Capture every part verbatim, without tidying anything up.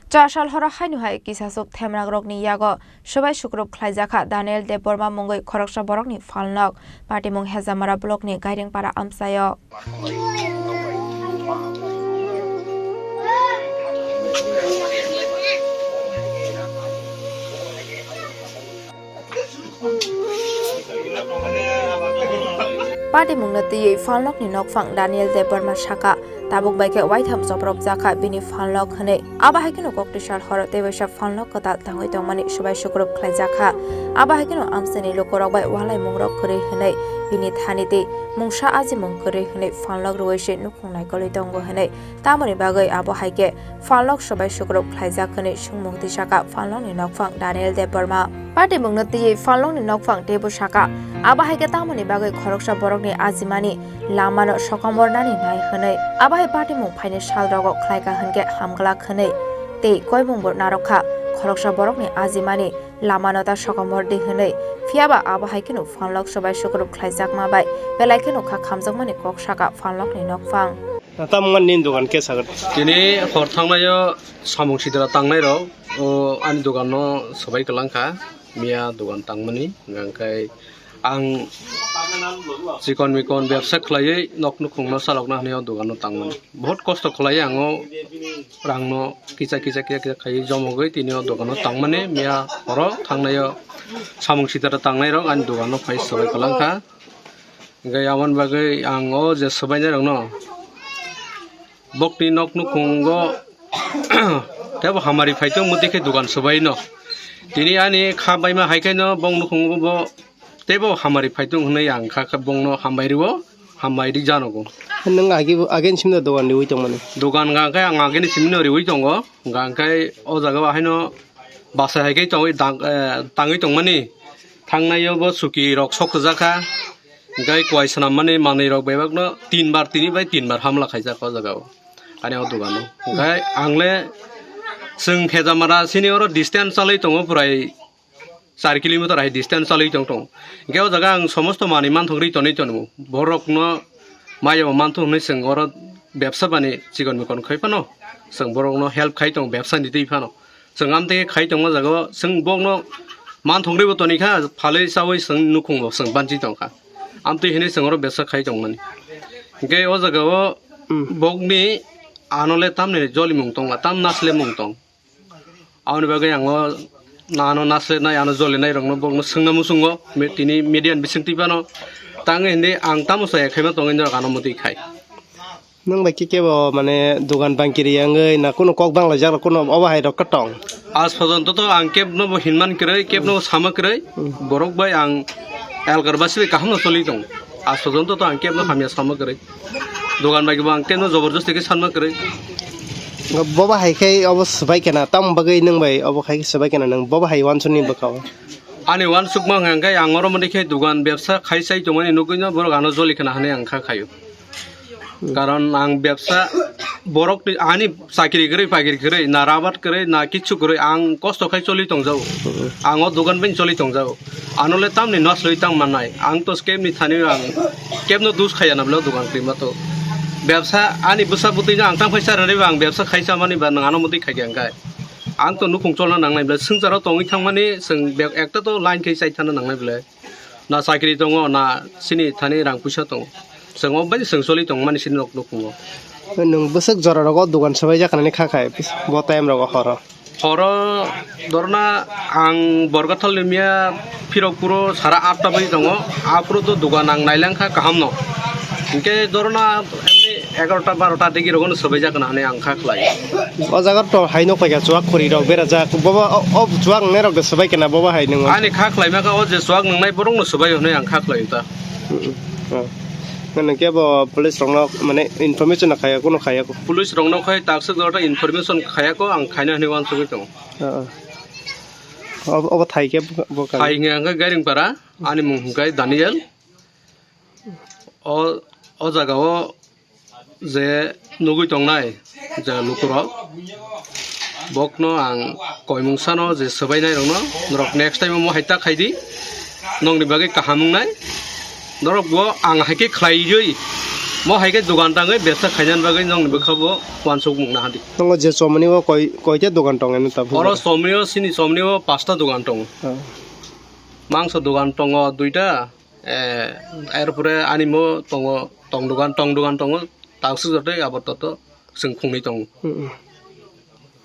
Chasal horo haino hai kisasuk themrakrokni yago swbai sukrup khlaijakha Daniel Debbarma mungwi khoroksa borokni phalnok. Patimung Hejamara blockni Gairingpara amchaio. Patimungno twiwi phalnokni nokphang Daniel Debbarma saka, tabuk bai khe waitham chopropjakha bini phalnok hwnwi. Abo hai kheno kokti sal horo tei waisa phalnok kwtal tangwi tongmani swbai sukrup khlaijakha. Abo hai kheno amchaini lukurok bai walaimungrok kwrwi hwnwi bini thani tei mungsa ajimung kwrwi hwnwi phalnok rwui se nukhung naikolwi tongo hwnwi. Tamoni bagwi abo hai khe phalnok swbai sukrup khlaijak hwnwi swngmung tisaka phalnokni nokphang Daniel Debbarma. Patimungno twiwi phalnokni nokphang teibo saka, abo hai khe tamoni bagwi khoroksa borokni ajimani lamano sokomornani nai hwnwi. Abo hai patimung phaini salrogo khlaika hwnkhe hamglak hwnwi tei koimungbo narwkha khoroksa borokni ajimani lamano ta sokomor di hwnwi. Phiyaba abo hai kheno phalnok swbai sukrup khlaijakma bai belai kheno kha khamjakmani kok saka phalnokni nokphang. Tamo wngmani nini dogan kesa gwnang? Tini hor thangnaio samung sidra tangnai rok, o ani dogan no swbai kwlang kha, miya dogan tangmani, hwnkhe ang chikon mikon bebsa khlaiwi nok nukhung no chalokna hwnwi o dogan no tangmani. Bahut kosto khlaiwi ang o rang no kisa kisa kisa kisa khaiwi jomogwi tini o dogan no tangmani, miya horo thangnaio samung sidra tangnai rok ani dogan no phai swbai kwlang kha. Hwnkhe aboni bagwi ang o je swbainai rokno bokni nok nukhungo teibo hamari phai tongmo tei khe dogan swbaino. Tini ani kha baima hai khe no bok nukhungo bo teibo hamari phai tong hwnwi ang kha khe bokno hambai rwo, hambai ri janogo. Nwng agi, ageni simno dogan riwi tongmani? Dogan hwnkha khe ang ageni simino riwi tongo, hwnkha khe o jaga o haino basa hai khe tongwi dang-, eh, tangwi tongmani. Thangnaio bo suki rok sok kwjakha. Hwnkhe kuai swnammani manwi rok bebakno tin bar, tini bai tin bar hamla khaijak o jaga o, ani o dogano. Hwnkhe ang le chwng Khejamara sini oro distance chalwi tongo, pwrai char kilometer hai distance chalwi tong tong. Hwnkhe o jaga ang somosto manwi manthok rwi tonwi tongo. Borokno maya bo manthok hwnwi chwng oro bebsa bani chikon mikon khai phano chwng borokno help khai tongo, bebsa ni twi phano. Chwng amtwi khai tongma jaga o, chwng bokno manthok rwi bo toni kha, phalwi chawi chwng nukhung bo chwng banchi tong kha. Amtwi hinwi chwng oro bebsa khai tongmani. Hwnkhe o jaga o, hmm, bokni ano le tamni jolimung tong, tam nasle mung tong. Aboni bagwi ang o ano nasle nai, ano joli nai rokno bokno swngna muchungo, me-, tini media ni bisingtwi phano. Tang hindi ang tamo saya khaima tongwi norok ano mutwi khai. Nwng bai khe kebo mane dogan bangkiri wngwi na kunu kok banglaijak rok kunu obo hai rok khe tong? Aaj porjonto to ang kebno bo hinman kwrwi, kebno bo sama kwrwi, hmm, borok bai ang elkar basi bai kaham no choli tong. Aaj porjonto to ang kebno hamya sama kwrwi. Dogan bai bo ang kebno joborjosti khe sanma kwrwi. Bobo hai khe obo swbai khe na, tamo bagwi nwng bai obo khai khe swbai khe na nwng bobo hai uansukni bwkha o? Ani uansukma hwnkha khe ang oro mani khe dogan bebsa khai chai tongmani nugwino borok ano joli khna hwnwi ang kha khaio. Karon ang bebsa borok ni, ani chakri kwrwi, pakri kwrwi, na rabat kwrwi, na kichu kwrwi, ang kosto khai choli tongjago. Ang o dogan bai choli tongjago. Ano le tamni nosloi tang mannai. Ang to kebni thani ang kebno dus khaiya na bwle o dogan kwrwi ma to. Bebsa ani bwsa bwtwi no ang tang phai charani ba ang bebsa khai chamani ba nang ano mutwi khai khe ang khai. Ang to nukhung cholna nangnai bwle, swngcharo tongwi thangmani chwng bek ekta to line khai chai thana nangnai bwle. Na chakri tongo, na chini thani rang puisa tongo. Chwng o bai chwng choli tongmani chini nok nukhungo. Nwng bwswk jora rogo dogan swbai jak nani kha khai bo time rogo horo? Horo dorna ang Borgathal ni miya phirok puro sara atta bai tongo. Aphuru to dogan ang nailang kha kaham no. Hinkhe dorna emni egarota barota digi rogo no swbai jak na hwnwi ang kha khlai. O jaga to hai nok paikha chuak khuri rok berajak. Bobo o, o chuak nai rok de swbai kena bobo hai nung. Ani kha khlai ma kha o je chuak nung nai borok no swbai hwnwi ang kha khlai ta. Hmm, hmm. Nang ke bo police rok no mane information na khaya, kuno khaya ko. Police rok no khai tak se jora information khaya ko, ang khaina hwnwi uansugwi tongo. Ah, ah. Obo, obo thai ke bo, bo khai. Thai hwnka hwnkhe Gairing para, ani mung hwnkhe Daniel. O, o jaga o je nugwi tongnai je lukurok, bokno ang koimung sano je swbainai rokno, norok next time omo hai ta khaidi, nokni bagwi kaham wngnai, norok bo ang hai khe khlaiwi Mo hai khe dogan tangwi besa khainani bagwi nokni bwkha bo uansuk mung naha di. Tongo je chomoni o koi, koita dogan tongo eno tabuk? Oro chomni o, sini chomni o pasta dogan tongo. Oh. Mangso dogan tongo duita, eh, erpore ani mo tongo tong dogan, tong dogan tongo, taksuk joto abar toto chwng khungni tongo. Hmm, hmm.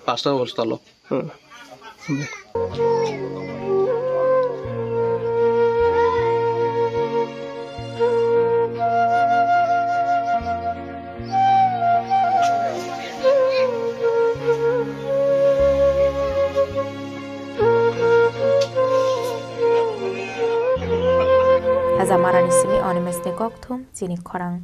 Pasta hostel o. Hmm. Hajamarani simi Animesh ni kokthum chini khorang.